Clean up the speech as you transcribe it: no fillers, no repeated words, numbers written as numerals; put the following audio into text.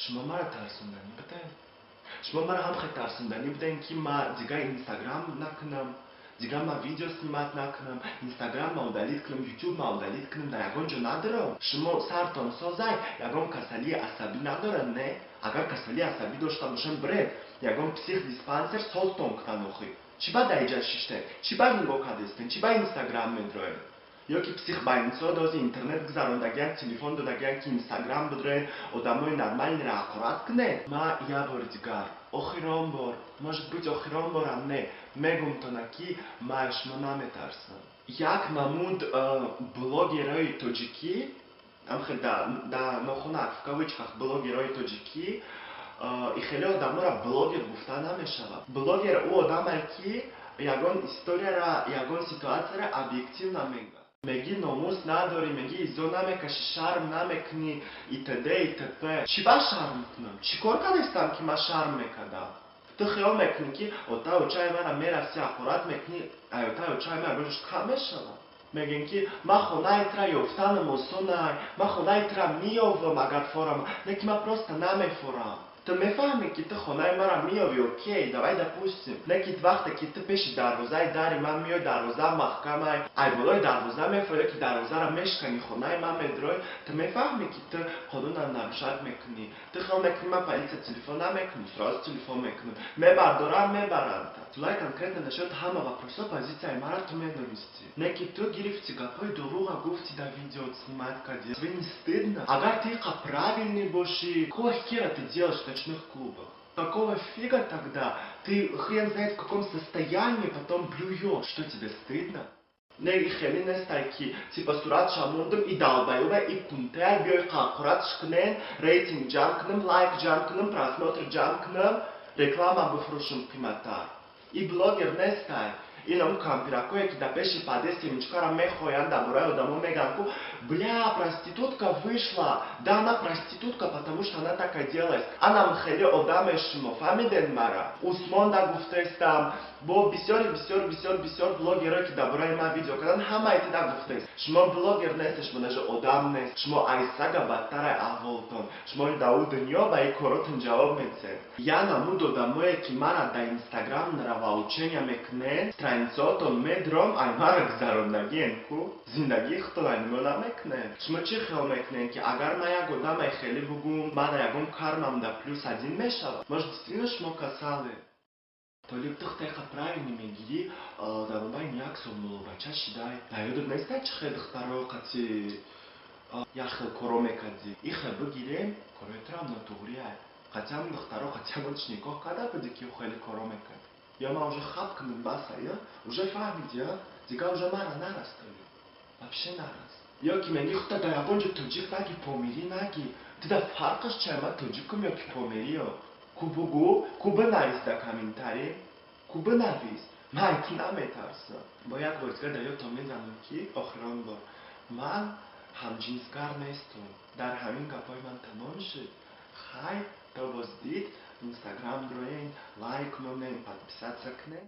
Шумо мара тарсонданӣ будем? Шумо мара ҳам хел тарсонданӣ будем, ки ма дигар Инстаграм накунам, дигар ма видео снимать накунам, Инстаграм ма удалить кунам, Ютуб ма удалить кунам, дар ягон ҷо надорам. Шумо сартон созай, ягон касалии асабӣ надорад, не? Агар касалии асабӣ дошта бошем, биред ягон психдиспансер созтон кунан. Охи, чӣ ба дар иҷа шиштед? Чӣ ба нигоҳ кардестен? Чӣ ба Инстаграм медроед? Ё ки психбольницаҳо дози интернет гузарондагиян, телефон додагиян, ки Инстаграм бидроед, одамои нормальныйро ҳақорат кунед? Ма як бори дигар, охирон бор, может быть, охирон борам не, мегумтона, ки ма шумо наметарсам. Як намуд блогерои тоҷикӣ, амхел да нохунак, в кавычках, блогерои тоҷикӣ, и хеле одаморо блогер гуфта намешавад. Блогер ӯ одаме, ки ягон историяра, ягон ситуацияра объективно мегӯяд. Меги номус надорӣ, меги изо намекашӣ, шарм намекунӣ, и.т.д. и.т.п. Чӣ ба шарм кунам? Чӣ кор кардастам, ки ман шарм мекардам? Ту хиёл мекунӣ, ки отаю очаи мара мераси, ҳақорат мекунӣ, ай отаю очаи ман ягон кам мешавад? Мегӯем, ки ман хонаи тра ёфтанам осонай, ман хонаи тра меёвам, агар форам, не ки ман просто намефорам. Ту мефаҳмӣ, ки ту хонаи маро меёвӣ, окей, давай, допустим, не ки вақте ки ту пеши дарвозаи дари ман меёй, дарвоза маҳкамай, ай болои дарвоза мефорӣ, ки дарвозаро мешканӣ, хонаи ман медроӣ, ту мефаҳмӣ, ки ту қонунро нарушать мекунӣ? Ту хиёл мекунӣ, ман полиция телефон намекунӣ? Сразу телефон мекунам, мебардорам, мебаранд. Тулай конкретно насчет ҳама вопросо позицияи мара ту медонистӣ, не ки ту гирифти, гапҳои дурӯға гуфти, да видео снимать кардӣ. Тебе не стыдно? Агар ты иқа правильный бошӣ, какого хера ты делаешь в ночных клубах? Какого фига тогда ты хрен знает в каком состоянии потом блюешь? Что, тебе стыдно? Не, хеле нестай, ки типа суратша мондум и долбоёба, и кунтая биёй ҳақоратш кунен, рейтинг ҷамъ кунам, лайк ҷамъ кунам, просмотр ҷамъ кунам, реклама бифурӯшам қиматтар. И блогер нестай. Ин он кампиракое, ки дар пеши подъезд семечкара мехоянд, дар бораи одамо мегӯянд, ку бля, проститутка вышла. Да, она проститутка, потому что она так оделась. Анам хеле одаме шумо, фаҳмидед мара? Усмон да гуфтаистам, бо бисёри бисёр бисёр бисёр блогерое, ки дар бораи ман видео карданд, ҳамаи тида гуфтаист: шумо блогер нестед, шумо даже одам нест, шумо айсага бадтарай аҳволтон, шумо дар ӯ дунё ба ин коротон ҷавоб медиҳед. Я намуд одамое, ки мара дар Инстаграм нравоучения мекунед, страницаотон медром, ай мара гузарондагиен ку зиндагии худтон ай нимо намекунед. Шумо чӣ хиёл мекунед, ки агар ман як одаме хеле бугум, ман ягон кармам да плюс один мешавад? Может, действительно шумо касале? Толиб, духтареқа правильно мегирӣ, дар мобайни як сол молобача шидай. Дар ёдат нестай, чӣ хел духтаро қати як хел коро мекардӣ? Ихел бигирем, корои турам нотуғрияй. Қати ҳамн духтаро, қати ҳамон чи никоҳ карда будӣ, ки хеле коро мекард? Ё ман уже хаб кунам, баса, я уже фаҳмиди, я дигар уже мара нарас, Толиб, вообще нарас. Ё ки меги худта дар ягон ҷо тоҷик наги, помирӣ наги, тида фарқаш чай, ман тоҷикум ё ки помириё? Ку бугӯ, ку бинавис дар комментарий, ку бинавис, ман ту наметарсам. Бо як бор дигар дар ёдтон мезанам, ки охирон бор, ман ҳамҷинсгар нестум. Дар ҳамин гапҳои ман тамом шуд. Хай, то боздид. Инстаграм дроен, лайк монен, подписаться кунен.